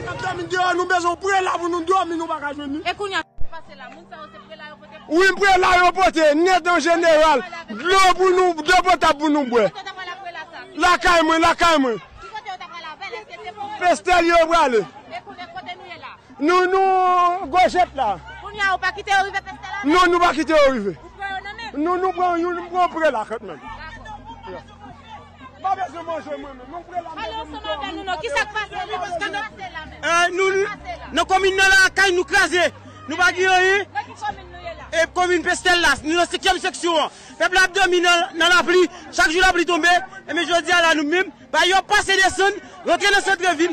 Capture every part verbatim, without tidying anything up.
N ap dòmi deyò, nou bezwen yon prela pou nou dòmi, nou pa ka jwenn li. E kounye a, sa k pase la? Moun sa yo se prela yo pote? Wi, prela yo pote, nèt an jeneral. Dlo pou nou, dlo potab pou nou bwè. Kote w ta pral ak prela sa? Lakay mwen, lakay mwen. Ki kote yo ta pral avè l? Èske se pou... Pestèl yo prale. E kounye a, kote nou ye la? Nou, nou, Gojèt la. Kounye a, ou pa kite yo rive Pestèl la? Non, nou pa kite yo rive. Ou pran yo nan men? Non, nou pran yo, nou pran prela kanmenm. Dakò. Pa bezwen manje mwen menm. Yon prela m bezwen pou kò m. Pale ansanm avè nou non. Kisa k pase la? Kisa k pase la menm? Eh, nou, nan komin nan lakay nou kraze. Nou pa gen anyen. Nan ki komin nou ye la? E komin Pestèl la. Nou nan senkyèm seksyon an. Pèp la ap dòmi nan, nan lapli. Chak jou lapli tonbe. Ebyen jodi a la nou menm, bay yo pase desann, rantre nan santrevil.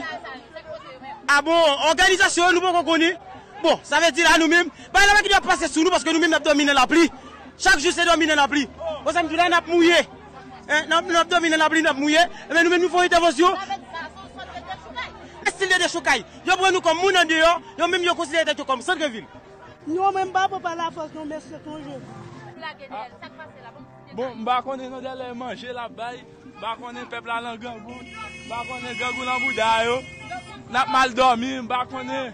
A bon, òganizasyon yo nou poko konnen. Bon, sa vle di la nou menm, bay la pa gen dwa pase sou nou paske nou menm n ap dòmi nan lapli. Chak jou se dòmi nan lapli. Bon, sa m di w la, n ap mouye. Hein, n ap, n ap dòmi nan lapli, n ap mouye. Ebyen, nou menm, nou fè yon entèvansyon. Estil de dechoukay. Yo pran nou kòm moun andeyò, yo menm yo konsidere tèt yo kòm santrevil. Non, mwen m pa pran pa lafòs, non, mesye, tonje. Bon, m pa konnen non, dèlè manje l ap bay. M pa konnen pèp la nan grangou. M pa konnen grangou nan bouda yo. N ap mal dòmi, m pa konnen.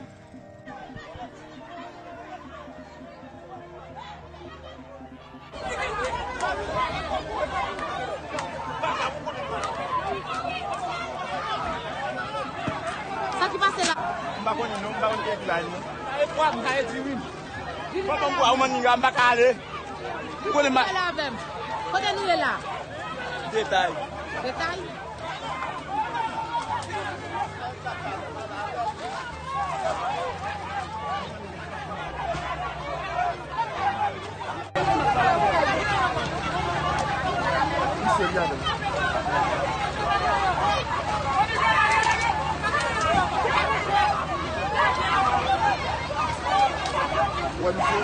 Sa ki pase la? M pa konnen non, m pa konn ki ekri la non. Sa e pwa, m ka e diri m. Fò ban m pwa, ou manniga, m pa ka ale. Ou konnen ma- Pale avè m. Kote nou ye la? Detay. Detay? Wè misye,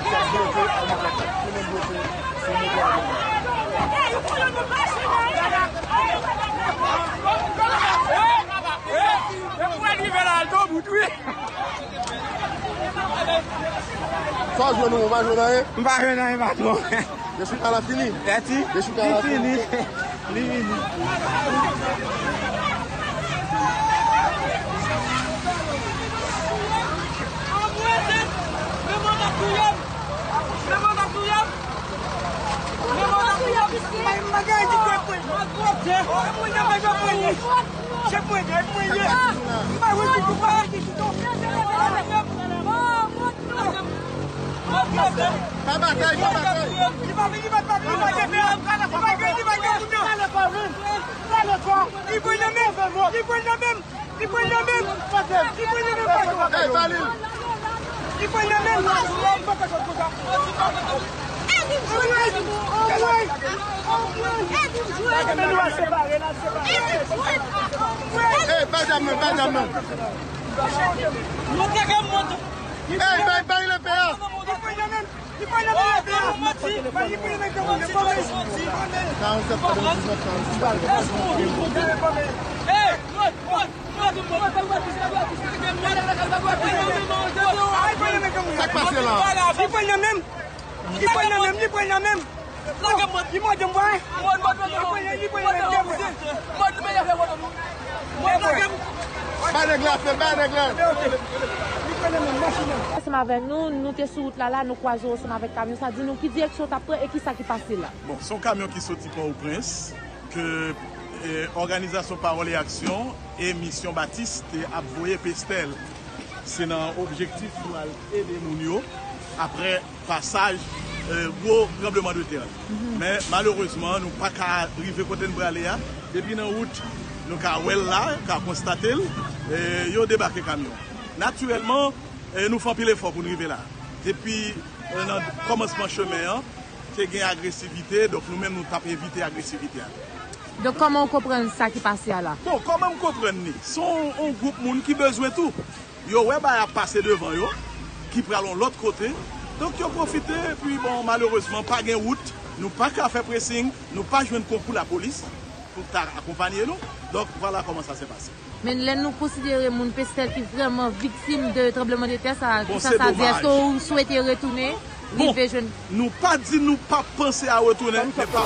misye ap bloke, ap bloke, tounen bloke sou moto a. Depi w rive la, al do bout, wi. Sa w jwenn ou, ou pa jwenn anyen? M pa jwenn anyen, patwon. Dechoukay la fini? Mèsi. Dechoukay la fini. Li fini. Pa batay, pa batay. Li pa vini, li pa vini, li pa vini, li pa vini, li pa vini. Li pran nan men m, li pran nan men m, li pran nan men m, li pran nan men m. Hey, Valil. Li pran nan men m. Hey, bay zam nan, bay zam nan. Hey, bay, bay lepè a. Karannsenk, katrevenndiznèf, karannsenk. Sa k pase la? Li pran nan men m. Li pran nan men m. Li pran nan men m. Li mòde m, bwè. Li pran nan men m. Li pran nan men m. Ba nèg la fè, ba nèg la. Ansanm avè nou, nou te sou wout la la, nou kwaze w ansanm avèk kamyon sa, di nou ki direksyon w t ap pran e kisa ki pase la. Bon, se yon kamyon ki soti Pòtoprens, ke, eh, òganizasyon Pawòl e Aksyon e Misyon Batis te ap voye Pestèl. Se nan objektif pou al ede moun yo aprè pasaj, eh, gwo tranbleman de tè. Men malerezman, nou pa ka rive kote n prale a. Depi nan wout, nou ka wè l la, ka konstate l, eh, yo debake kamyon. Natirèlman, eh, nou fè anpil efò pou n rive la. Depi, eh, nan kòmansman chemen an, te gen agresivite, donk nou menm nou t ap evite agresivite a. Donk, kòman w konprann sa ki pase a la? Bon, kòman m konprann li? Se yon, yon gwoup moun ki bezwen tou. Yo wè bagay ap pase devan yo, ki pral yon lòt kote. Donk, yo pwofite, epi, bon, malerezman, pa gen wout. Nou pa ka fè presing, nou pa jwenn konkou lapolis pou ta akonpanye nou. Donk, vwala kòman sa se pase. Men lè nou konsidere moun Pestèl ki vrèman viktim de tranbleman de tè sa, kisa sa di? Èske w swete retounen, rive jwenn? Bon, nou pa di nou p ap panse a retounen, men pa